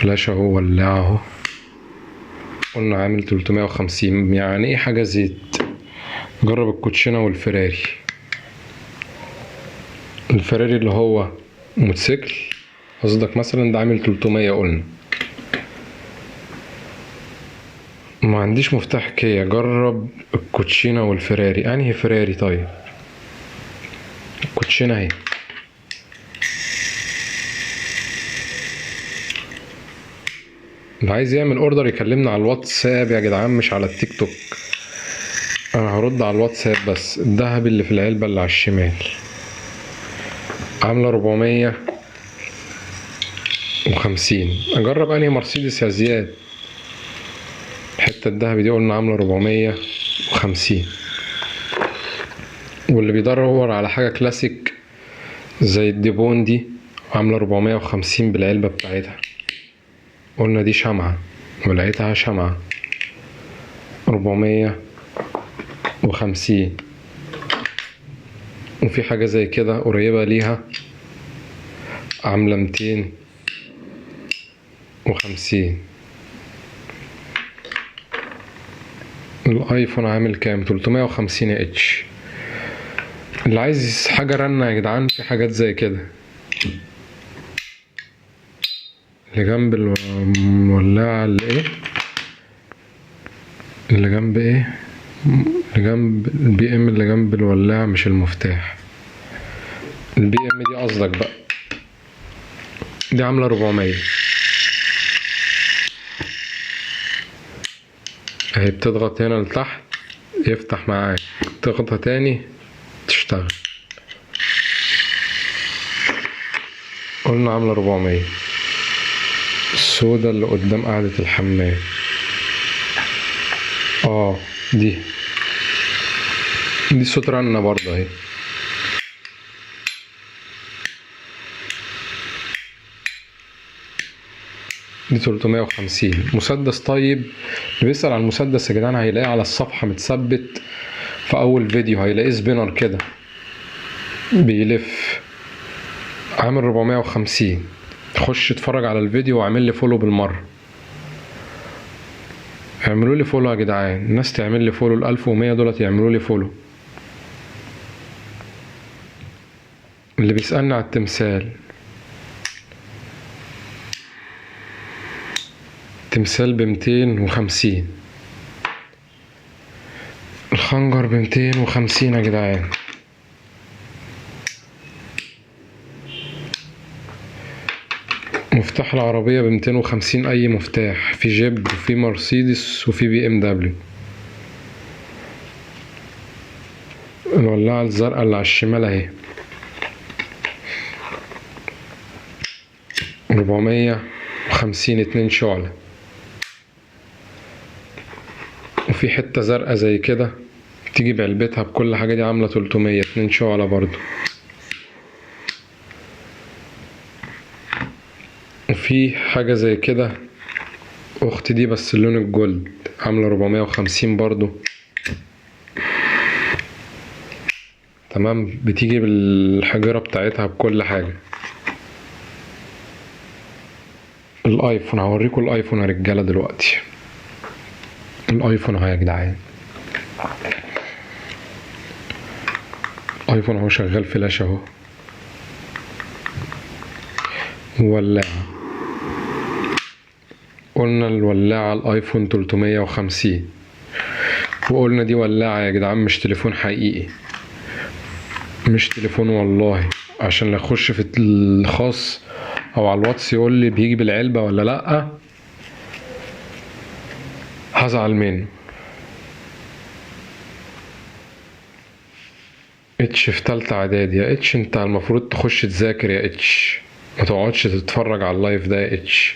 فلاش اهو، ولاعة اهو، قلنا عامل 350. يعني ايه حاجة زيت؟ جرب الكوتشينة والفراري. الفراري اللي هو موتوسيكل قصدك مثلا، ده عامل 300. قلنا ما عنديش مفتاح كيا. جرب الكوتشينة والفراري. انهي فراري؟ طيب الكوتشينة اهي. اللي عايز يعمل order يكلمنا على الواتساب يا جدعان، مش على التيك توك. انا هرد على الواتساب بس. الذهب اللي في العلبة اللي على الشمال عاملة 450. اجرب انهي مرسيدس يا زياد؟ الحتة الذهبي دي قلنا عاملة 450. واللي بيدور على حاجة كلاسيك زي الديبون دي عاملة 450 بالعلبة بتاعتها. قلنا دي شمعة ولقيتها شمعة، 450. وفي حاجة زي كده قريبة ليها عاملة 250. الايفون عامل كام؟ 350 يا اتش. اللي عايز حاجة رنة يا جدعان، في حاجات زي كده اللي جنب المولاعة، اللي ايه، اللي جنب ايه، اللي جنب البي ام، اللي جنب الولاعة مش المفتاح. البي ام دي قصدك بقى، دي عاملة 400 اهي. بتضغط هنا لتحت يفتح معاك، تضغطها تاني تشتغل. قلنا عاملة 400. السودا اللي قدام قعدة الحمام، دي صوت رنة برضه اهي. دي 350. مسدس. طيب اللي بيسأل عن المسدس يا جدعان هيلاقيه على الصفحة متثبت في أول فيديو، هيلاقيه سبينر كده بيلف، عامل 450. خش اتفرج على الفيديو واعمل لي follow بالمرة. اعملوا لي follow يا جدعان، الناس تعمل لي follow، الألف ومية دولت يعملوا لي follow. اللي بيسألني على التمثال، تمثال ب250. الخنجر ب250 يا جدعان. مفتاح العربية ب250، أي مفتاح، في جيب وفي مرسيدس وفي بي ام دبليو. الولاعة الزرقاء اللي على الشمال اهي 450، 2 شعلة. وفي حتة زرقاء زي كده تيجي بعلبتها بكل حاجة، دي عاملة 300، 2 شعلة برضو. وفي حاجة زي كده أخت دي بس اللون الجولد عاملة 450 برضو. تمام، بتيجي بالحجرة بتاعتها بكل حاجة. الايفون هوريكم الايفون يا رجالة دلوقتي. الايفون اهو يا جدعان، الايفون اهو شغال فلاش اهو، ولاعة. قلنا الولاعة الايفون 350، وقلنا دي ولاعة يا جدعان مش تليفون حقيقي، مش تليفون والله، عشان لا اخش في الخاص او على الواتس يقول لي بيجي بالعلبة ولا لأ، هزعل منه. اتش في تالتة اعدادي يا اتش، انت المفروض تخش تذاكر يا اتش، ما تقعدش تتفرج على ال live ده يا اتش.